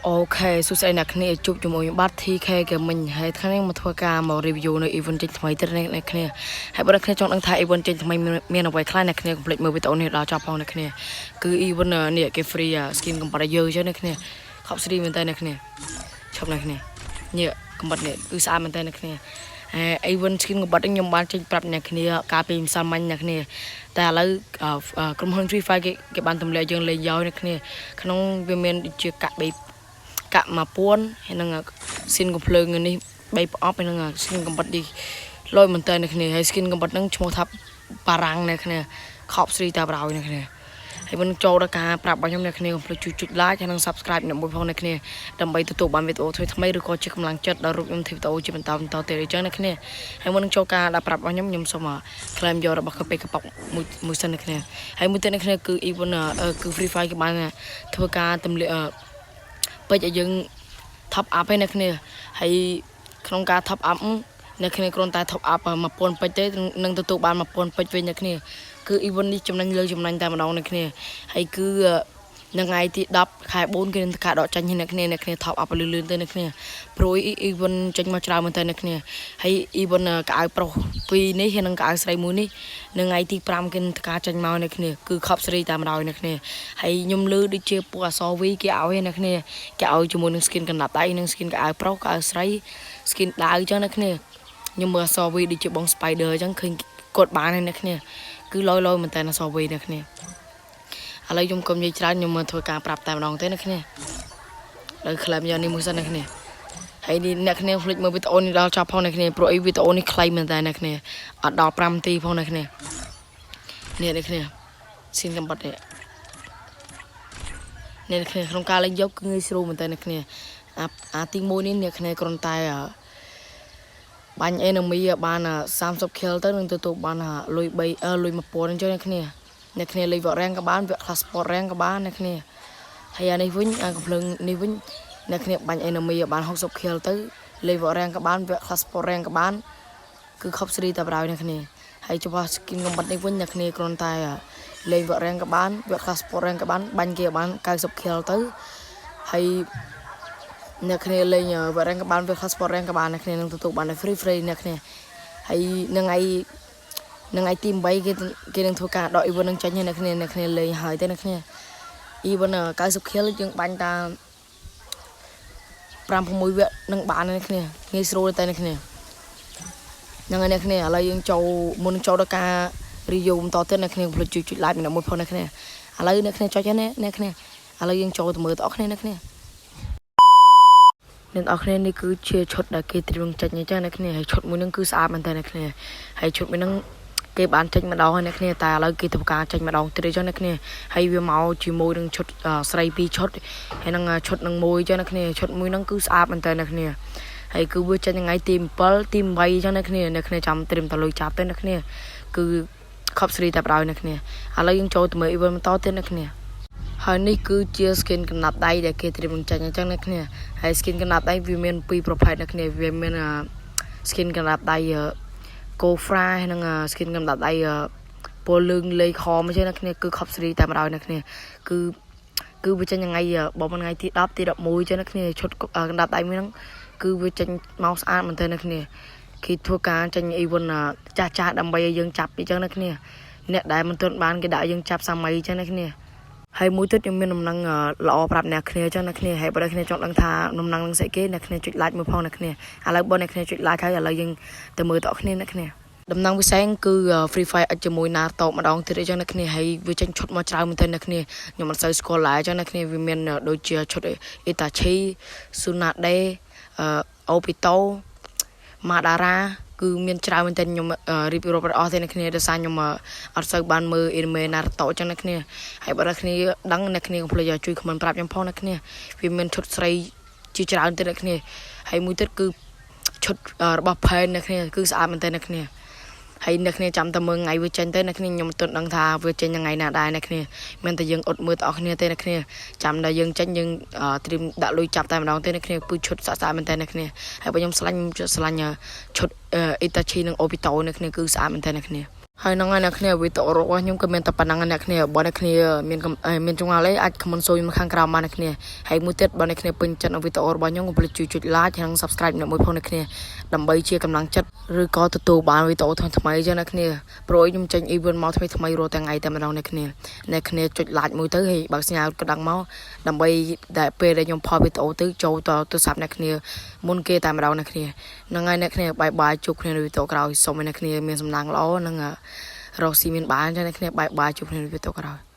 OK សួស្តីអ្នកគ្នាជួបជាមួយខ្ញុំបាទ TK Gaming ហើយថ្ងៃនេះមកធ្វើការមក review នៅ event ចេញថ្មីទៀតអ្នកគ្នាហើយបើអ្នកគ្នាចង់ដឹងថា event ចេញថ្មីមានអ្វីខ្លះអ្នកគ្នាកុំភ្លេចមើលវីដេអូនេះដល់ចប់ផងអ្នកគ្នាគឺ event នេះគេ free skin កំបាត់ឲ្យយើងចឹងអ្នកគ្នាខប់ស្រីមែនតើអ្នកគ្នាឈប់អ្នកគ្នានេះកំបាត់នេះគឺស្អាតមែនតើអ្នកគ្នាហើយ event skin កំបាត់នេះខ្ញុំបានចេញប្រាប់អ្នកគ្នាកាលពីម្សិលមិញអ្នកគ្នាតែឥឡូវក្រុមហ៊ុន Free Fire គេបានទម្លាក់យើងលេងយកអ្នកគ្នាក្នុងវាមានដូចជាកាក់3កាក់1000ហើយនឹង skin កំភ្លើងនេះ3ប្រអប់ហើយនឹង skin កំបិតនេះលយមែនតើអ្នកគ្នាហើយ skin កំបិតហ្នឹងឈ្មោះថាបារាំងអ្នកគ្នាខប់ស្រីតាប្រោយអ្នកគ្នាហើយមុនចូលដល់ការប្រាប់របស់ខ្ញុំអ្នកគ្នាកុំភ្លេចជួយចុច like ហើយនិង subscribe អ្នកមួយផងអ្នកគ្នាដើម្បីទទួលបានវីដេអូថ្មីៗឬក៏ជាកម្លាំងចិត្តដល់រូបខ្ញុំធ្វើវីដេអូជាបន្តបន្តទៀតអញ្ចឹងអ្នកគ្នាហើយមុននឹងចូលការដាក់ប្រាប់របស់ខ្ញុំខ្ញុំសូម claim យករបស់កាហ្វេកប៉ុកមួយមួយសិនអ្នកគ្នាហើយមួយទៀតអ្នកគ្នាគឺ event គឺ Free Fire គេបានធ្វើការទម្លាក់ពេជ្រឲ្យយើង top up ឯអ្នកគ្នាហើយក្នុងការ top up អ្នកគ្នាគ្រាន់តែ top up 1000ពេជ្រទេនឹងទទួលបាន1000ពេជ្រវិញអ្នកគ្នាគឺ event នេះចំណេញលើចំណេញតែម្ដងអ្នកគ្នាហើយគឺនៅថ្ងៃទី10ខែ4គេនឹងការដកចាញ់អ្នកគ្នាអ្នកគ្នា top up លឿនលឿនទៅអ្នកគ្នាព្រោះ event ចេញមកច្រើនមែនតើអ្នកគ្នាហើយ event កៅអៅប្រុសពីរនេះហើយនិងកៅអៅស្រីមួយនេះនៅថ្ងៃទី5គេនឹងការចេញមកអ្នកគ្នាគឺខប់ស្រីតែម្ដងអ្នកគ្នាហើយខ្ញុំលឺដូចជាពួកអសវីគេឲ្យអ្នកគ្នាគេឲ្យជាមួយនឹង skin កណ្ដាប់ដៃនិង skin កៅអៅប្រុសកៅអៅស្រី skin ដាវអញ្ចឹងអ្នកគ្នាខ្ញុំមើលអសវីដូចជាបង Spider អញ្ចឹងឃើញគាត់បានហើយអ្នកគ្នាគឺលយលយមែនតើអសវីអ្នកគ្នាឥឡូវខ្ញុំកុំនិយាយច្រើនខ្ញុំមកធ្វើការប្រាប់តែម្ដងទេអ្នកគ្នាលើ claim យកនេះមួយសិនអ្នកគ្នាហើយនេះអ្នកគ្នាភ្លេចមើលវីដេអូនេះដល់ចប់ផងអ្នកគ្នាព្រោះអីវីដេអូនេះខ្លីមែនតើអ្នកគ្នាអត់ដល់5នាទីផងអ្នកគ្នានេះអ្នកគ្នា skin កំបិតនេះអ្នកគ្នាក្នុងការលេងយកគឺងាយស្រួលមែនតើអ្នកគ្នាអាទី1នេះអ្នកគ្នាគ្រាន់តែបាញ់ enemy បាន30 kill ទៅនឹងទទួលបានលុយ3លុយ1000អញ្ចឹងអ្នកគ្នាអ្នកគ្នាលេងវគ្គ rank ក៏បានវគ្គ clash squad rank ក៏បានអ្នកគ្នាហើយអានេះវិញអាកំភ្លើងនេះវិញអ្នកគ្នាបាញ់ enemy បាន60 kill ទៅលេងវគ្គ rank ក៏បានវគ្គ clash squad rank ក៏បានគឺខប់ស្រីតែប្រហើយអ្នកគ្នាហើយចំពោះ skin កំបិតនេះវិញអ្នកគ្នាគ្រាន់តែលេងវគ្គ rank ក៏បានវគ្គ clash squad rank ក៏បានបាញ់គេបាន90 kill ទៅហើយអ្នកគ្នាលេងវគ្គ rank ក៏បានវគ្គ clash squad rank ក៏បានអ្នកគ្នានឹងទទួលបាន free free អ្នកគ្នាហើយនឹងថ្ងៃនឹងថ្ងៃទី8គេគេនឹងធ្វើការដក event នឹងចេញហើយអ្នកគ្នាអ្នកគ្នាលេងហើយទេអ្នកគ្នា event 90 kill យើងបាញ់តាម5 6វគ្គនឹងបានអ្នកគ្នាងាយស្រួលតែអ្នកគ្នាហ្នឹងហើយអ្នកគ្នាឥឡូវយើងចូលមុននឹងចូលដល់ការ review បន្តទៀតអ្នកគ្នាកុំភ្លេចជួយចុច like ម្នាក់មួយផងអ្នកគ្នាឥឡូវអ្នកគ្នាចុចហើយណាអ្នកគ្នាឥឡូវយើងចូលទៅមើលទាំងអស់គ្នាអ្នកគ្នាអ្នកនរគ្នានេះគឺជាឈុតដែលគេត្រៀមចេញអញ្ចឹងអ្នកគ្នាហើយឈុតមួយហ្នឹងគឺស្អាតមែនតើអ្នកគ្នាហើយឈុតមួយហ្នឹងគេបានចេញម្ដងហើយអ្នកគ្នាតែឥឡូវគេធ្វើការចេញម្ដងទៀតអញ្ចឹងអ្នកគ្នាហើយវាមកជាមួយនឹងឈុតស្រីពីរឈុតហើយនឹងឈុតនឹងមួយអញ្ចឹងអ្នកគ្នាឈុតមួយហ្នឹងគឺស្អាតមែនតើអ្នកគ្នាហើយគឺវាចេញថ្ងៃទី7ទី8អញ្ចឹងអ្នកគ្នាអ្នកគ្នាចាំត្រៀមតលុយចាប់ទៅអ្នកគ្នាគឺខប់ស្រីតែបដ ாய் អ្នកគ្នាឥឡូវយើងចូលទៅមើល event បន្តទៀតអ្នកគ្នាហើយនេះគឺជា skin កណ្ដាប់ដៃដែលគេត្រៀមនឹងចេញអញ្ចឹងអ្នកគ្នាហើយ skin កណ្ដាប់ដៃវាមានពីរប្រភេទអ្នកគ្នាវាមាន skin កណ្ដាប់ដៃកូហ្វ្រាហើយនិង skin កណ្ដាប់ដៃពលលឿងលេខមអញ្ចឹងអ្នកគ្នាគឺខប់ស្រីតែម្ដងអ្នកគ្នាគឺគឺវាចេញថ្ងៃបើថ្ងៃទី10ទី11អញ្ចឹងអ្នកគ្នាឈុតកណ្ដាប់ដៃមួយហ្នឹងគឺវាចេញមកស្អាតមែនទែនអ្នកគ្នាគេធ្វើការចេញ event ចាស់ចាស់ដើម្បីឲ្យយើងចាប់អញ្ចឹងអ្នកគ្នាអ្នកដែលមិនទាន់បានគេដាក់យើងចាប់សាមីអញ្ចឹងអ្នកគ្នាហើយមួយទៀតខ្ញុំមានដំណឹងល្អប្រាប់អ្នកគ្នាអញ្ចឹងអ្នកគ្នាហើយបើអ្នកគ្នាចង់ដឹងថាដំណឹងនឹងស្អីគេអ្នកគ្នាចុច like មួយផងអ្នកគ្នាឥឡូវបើអ្នកគ្នាចុច like ហើយឥឡូវយើងទៅមើលតគ្នាអ្នកគ្នាដំណឹងពិសេសគឺ Free Fire អិចជាមួយ Naruto ម្ដងទៀតអញ្ចឹងអ្នកគ្នាហើយវាចេញឈុតមកច្រើនមែនទែនអ្នកគ្នាខ្ញុំមិនសូវស្គាល់ឡើយអញ្ចឹងអ្នកគ្នាវាមានដូចជាឈុត Itachi Tsunade Obito Madara គឺមានច្រើនមែនទែនខ្ញុំរៀបរាប់អត់អស់ទេអ្នកគ្នាដោយសារខ្ញុំអត់សូវបានមើល anime Naruto អញ្ចឹងអ្នកគ្នាហើយបើអ្នកគ្នាដឹងអ្នកគ្នាកុំភ្លេចជួយ comment ប្រាប់ខ្ញុំផងអ្នកគ្នាវាមានឈុតស្រីជាច្រើនទៀតអ្នកគ្នាហើយមួយទៀតគឺឈុតរបស់ Pain អ្នកគ្នាគឺស្អាតមែនទែនអ្នកគ្នាហើយអ្នកគ្នាចាំតែមើលថ្ងៃវាចេញទៅអ្នកគ្នាខ្ញុំមិនទាន់ដឹងថាវាចេញថ្ងៃណាដែរអ្នកគ្នាមានតែយើងអត់មើលទាំងអស់គ្នាទេអ្នកគ្នាចាំតែយើងចេញយើងត្រៀមដាក់លុយចាប់តែម្ដងទេអ្នកគ្នាគឺឈុតស្អាតៗមែនតើអ្នកគ្នាហើយបើខ្ញុំស្រឡាញ់ខ្ញុំស្រឡាញ់ឈុត Itachi និង Obito អ្នកគ្នាគឺស្អាតមែនតើអ្នកគ្នា ហើយហ្នឹងហើយអ្នកគ្នាវីដេអូរបស់ខ្ញុំក៏មានតែប៉ុណ្ណឹងអ្នកគ្នាបើអ្នកគ្នាមានមានចម្ងល់អីអាច comment សួរខ្ញុំខាងក្រោមបានអ្នកគ្នាហើយមួយទៀតបើអ្នកគ្នាពេញចិត្តនៅវីដេអូរបស់ខ្ញុំកុំភ្លេចជួយចុច like និង subscribe អ្នកមួយផងអ្នកគ្នាដើម្បីជាកម្លាំងចិត្តឬក៏ទទួលបានវីដេអូថ្មីៗចឹងអ្នកគ្នាព្រោះខ្ញុំចេញ event មកថ្មីថ្មីរាល់ថ្ងៃតែម្ដងអ្នកគ្នាអ្នកគ្នាចុច like មួយទៅហើយបើកសញ្ញាកណ្ដឹងមកដើម្បីដែលពេលដែលខ្ញុំ post វីដេអូទៅចូលទៅទូរស័ព្ទអ្នកគ្នាមុនគេតែម្ដងអ្នកគ្នាហ្នឹងហើយអ្នកគ្នា bye bye ជួបគ្នានៅវីដេអូក្រោយសូមឲ្យអ្នកគ្នាមានសំណាងល្អនិងរកស៊ីមានបានចឹងអ្នកគ្នា bye bye ជួបគ្នានៅវីដេអូក្រោយ។